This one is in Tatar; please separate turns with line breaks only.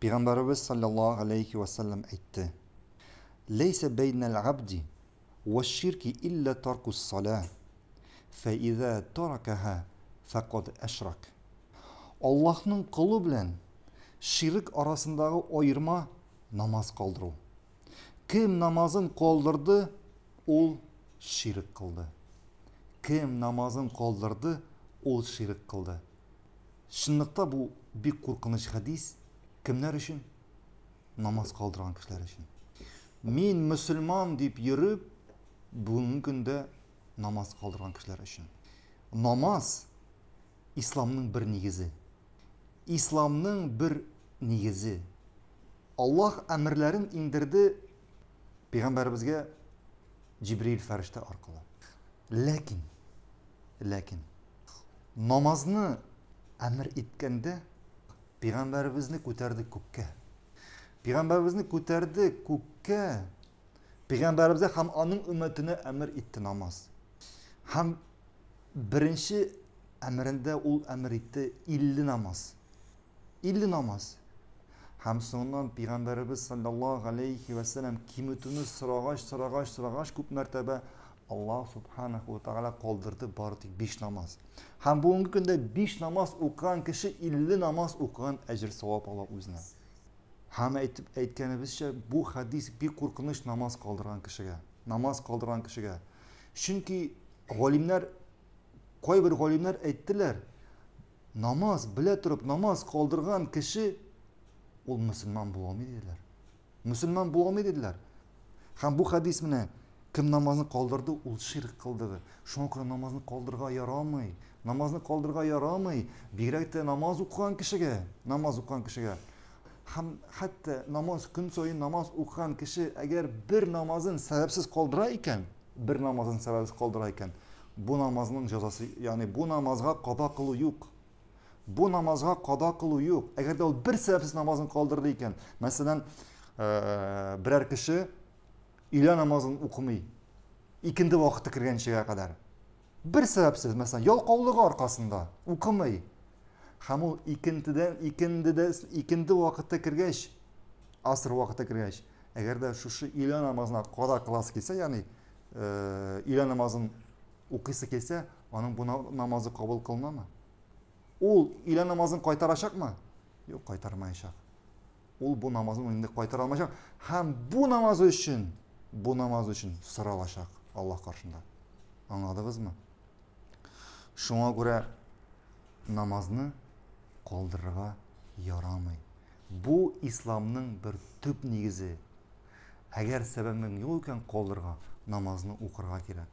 Пәйгамбәребез саллаллаһу алейхи ва саллям әйтте: Ләйсә бәйнәл абди ва ширки илля таркус сала, фә иза таракаха фәкад әшрак. Аллаһның колы белән ширк арасындагы аерма намаз калдыру. Кем намазын калдырды, ул ширк кылды. Кем намазын калдырды, ул ширк кылды. Чынлыкта бу бик куркыныч хәдис. Кемнәр өчен? Намаз калдырган кешеләр өчен. Мин мөселман дип йөреп, бүгенге көндә намаз калдырган кешеләр өчен. Намаз исламның бер нигезе. Исламның бер нигезе. Аллаһ әмерләрен иңдерде пәйгамбәребезгә Җибриил фәрештә аркылы. Ләкин, ләкин намазны әмер иткәндә пәйгамбәребезне күтәрде күккә. Пәйгамбәребезне күтәрде күккә. Пәйгамбәребезгә һәм аның өммәтенә әмер итте намаз. Һәм беренче әмерендә ул әмер итте 50 намаз. 50 намаз. Һәм соңыннан пәйгамбәребез саллаллаһу алейхи ва сәлләм киметүне сорагач, сорагач, сорагач күп мәртәбә Аллаһ субханаху ва тааля калдырды бары тик 5 намаз. Һәм бүгенге көндә 5 намаз укыган кеше 50 намаз укыган әҗер савап ала үзенә. Һәм әйтеп әйткәнебезчә, бу хадис бик куркыныч намаз калдырган кешегә. Намаз калдырган кешегә. Чөнки галимнәр кайбер галимнәр әйттеләр, Намаз белә торып намаз калдырган кеше ул мөселман була алмый диделәр. Мөселман була алмый диделәр. Һәм бу хәдис менә кем намазны калдырды, ул ширк кылды. Шуңа күрә намазны калдырырга ярамый. Намазны калдырырга ярамый. Бигрәк тә намаз укыган кешегә, намаз укыган кешегә. Һәм хәтта намаз көн саен намаз укыган кеше әгәр бер намазын сәбәпсез калдыра икән, бер намазын сәбәпсез калдыра икән, бу намазның җәзасы, ягъни бу намазга када кылу юк. Бу намазга када кылу юк. Әгәр дә ул бер сәбәпсез намазын калдырды икән, мәсәлән, э, берәр кеше өйлә намазын укымый, икенде вакыты кергәнчегә кадәр. Бер сәбәпсез, мәсәлән, ялкаулыгы аркасында укымый. Һәм ул икентедән, икендедә, икенде вакыты кергәч, аср вакыты кергәч, әгәр дә шушы өйлә намазына када кыласы килсә, ягъни э, өйлә намазын укыйсы килсә, аның бу намазы кабул кылынамы? Ул өйлә намазын кайтарачакмы? Юк, кайтармаячак. Ул бу намазын инде кайтара алмаячак һәм бу намазы өчен, бу намаз өчен соралачак Аллаһ каршында. Аңладыгызмы? Шуңа күрә намазны калдырырга ярамый. Бу исламның бер төп нигезе. Әгәр сәбәбең юк икән калдырырга, намазны укырга кирәк.